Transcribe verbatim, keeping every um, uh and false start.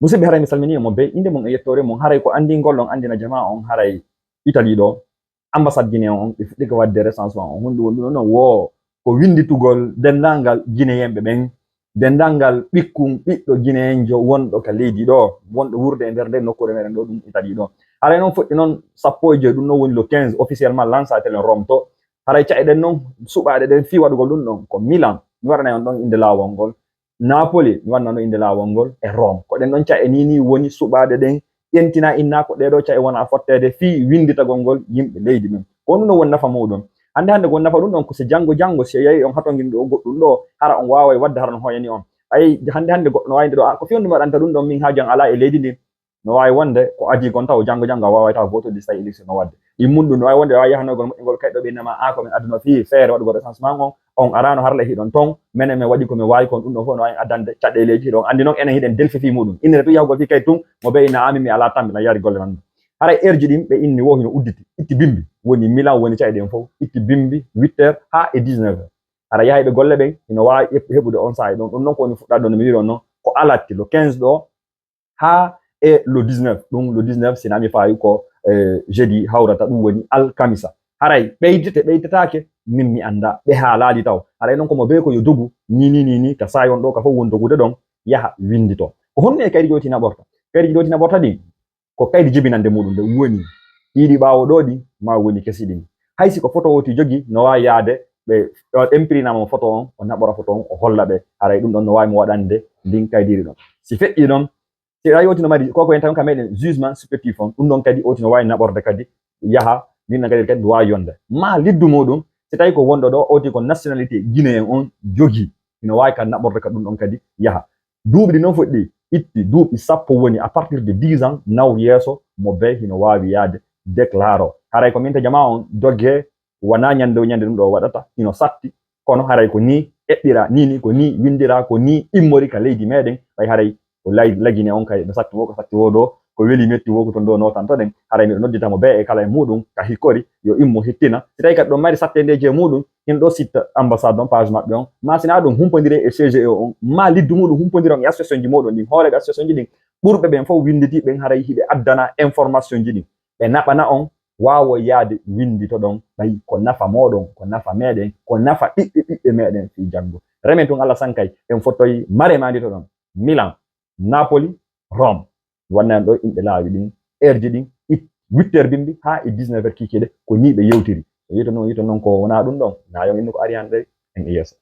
Musidɓe, haray mi salminii mo bee innde mum e yettoore mum. Haray ko anndingol ɗon anndina jamaa on, haray Italie ɗo, ambassade Guinée on, ɓe fuɗɗike waɗde recensement on. Honɗum woni ɗum ɗon? Wo ko winnditugol denndaangal Guinéen ɓe ɓen, denndaangal ɓikkun ɓiɗɗo Guineenjo wonɗo ka leydi ɗo, wonɗo wuurde e nder nde nokkuure meɗen ɗo, ɗum Italie ɗo. Haray noon fuɗɗi noon sappo e joy, ɗum noon woni le quinze, officiellement lancé telen Rome to. Haray ca'e ɗen noon suɓaaɗe ɗen fii waɗugol ɗum ɗon ko Milan, mi waɗanay on ɗon innde laawol ngol. Napoli, mi waɗanay on ɗon innde laawol ngol, e Rome. Ko ɗen ɗon ca'e nii nii woni suɓaaɗe ɗen, ƴentina inna ko ɗee ɗoo ca'e wona fotteede fii winnditagol ngol yimɓe leydi men. Ko ɗum ɗon woni nafa muuɗum. Hannde hannde ko woni nafa ɗum ɗon ko si janngo janngo si a yahi on hatongini ɗo goɗɗum ɗo, hara on waaway waɗde, hara no hooyani on. Ay, hannde hannde goɗɗo no waawi nde ɗo, a, ko fii honɗum mi waɗanta ɗum ɗon min haaju an alaa e leydi ndin. No waawi wonde ko adii kon taw janngo janngo a waaway taw vote di so tawi élection no waɗde. Ɗin mun ɗum no waawi wonde a waaway yahanoygol moƴƴingol kayɗo ɓe innama a ko min adduno fii feere waɗugol recensement on, on araano harle hiɗon ton, menen men waɗi ko min waawi kon, ɗum ɗon fof no waawi addande caɗeeleeji. Hiɗon anndi non enen hiɗen delfi fii muuɗum. Innde tun yahugol fii kayit tun, mo ɓe inna amin mi alaa tambi na yari golle nan. Haray heure ji ɗin ɓe inni wo hino udditi, itti bimbi, woni Milan woni caɗeele ɗen fof, itti bimbi huit heures haa e dix-neuf heures. Haray yahayɓe golle ɓen hino waawi heɓ-, heɓude on saa'i ɗon. Ɗum non ko woni fuɗɗaade ɗon no mi wiiri on non, ko alatti le quinze ɗo, haa e le dix-neuf. Ɗum le dix-neuf, si na mi faayi ko, eh, jeudi hawrata, ɗum woni alkamisa. Haray ɓeydete, ɓeydetaake, min mi anndaa. Ɓe haalaali taw. Haray non ko mo bee ko yo dogu, ni, ni, ni, ni, ka saayon ɗo, ka fof woni dogude ɗon, yaha winndito. Ko honno e kaydi jooti naɓorta? Kaydi jooti naɓorta ɗin, ko kaydi jibinannde muuɗum nde woni. Ɗiɗi ɓaawo ɗo ɗin, ma woni kesi ɗin. Hay si ko photo woti jogi, no waawi yaade, ɓe, o imprima mo photo on, o naɓora photo on, o holla ɓe. Haray ɗum ɗon no waawi mo waɗande ndin kaydiiri ɗon. Si feƴƴi ɗon, si a yewtino mari, koko en tan ka meɗen jugement supplétif on, ɗum ɗon kadi oti no waawi naɓorde kadi yaha, ɗin ɗon kadi kadi no waawi yonde. Ma liddu muuɗum, si tawi ko wonɗo ɗo, oti ko nationalité guinéen on jogi, ino waawi ka naɓorde ka ɗum ɗon kadi yaha. Duuɓi ɗi non fuɗɗi, itti duuɓi sappo woni, à partir de dix ans, naw yeeso, mo bee hino waawi yaade déclaro. Haray ko min ta jamaa on doge, wona ñande o ñande ɗum ɗo waɗata, hino satti, kono haray ko ni eɓɓira, ni ni ko ni winndira, ko ni immori ka leydi meɗen. Ɓay haray ko lay-, lagine on kay no satti wo, ko satti wo ɗo, ko weli metti wo, ko ton ɗo notantoɗen. Haray miɗo noddita mo bee e kala e muuɗum ka hikkori, yo immo hittina. Si tawi kadi ɗon mari sattendeeji e muuɗum, hino ɗo site ambassade on, page maɓɓe on. Ma si na ɗum humpondire e C G E on, ma liddu muuɗum humpondire on e association ji mooɗon ɗin, hooreeɓe association ji ɗin, ɓurɓe ɓen fof winnditi ɓen haray hiɓe addana information ji ɗin. Ɓe naɓana on, waawo yaade winndito ɗon, ɓay ko nafa mooɗon, ko nafa meɗen, ko nafa ɓiɓɓe ɓiɓɓe meɗen fii janngo. Remen tun Allah sankay, en fottoyi mare mandito ɗon. Milan, Napoli, Rome. Wonnan ɗo inɗe laawi ɗin, heure ji ɗin, it-, huit heures bimbi haa e dix-neuf heures kikiiɗe, ko nii ɓe yewtiri. So yito non, yito non ko wona ɗum ɗon, na yon innu ko ari hannde, en e yeeso.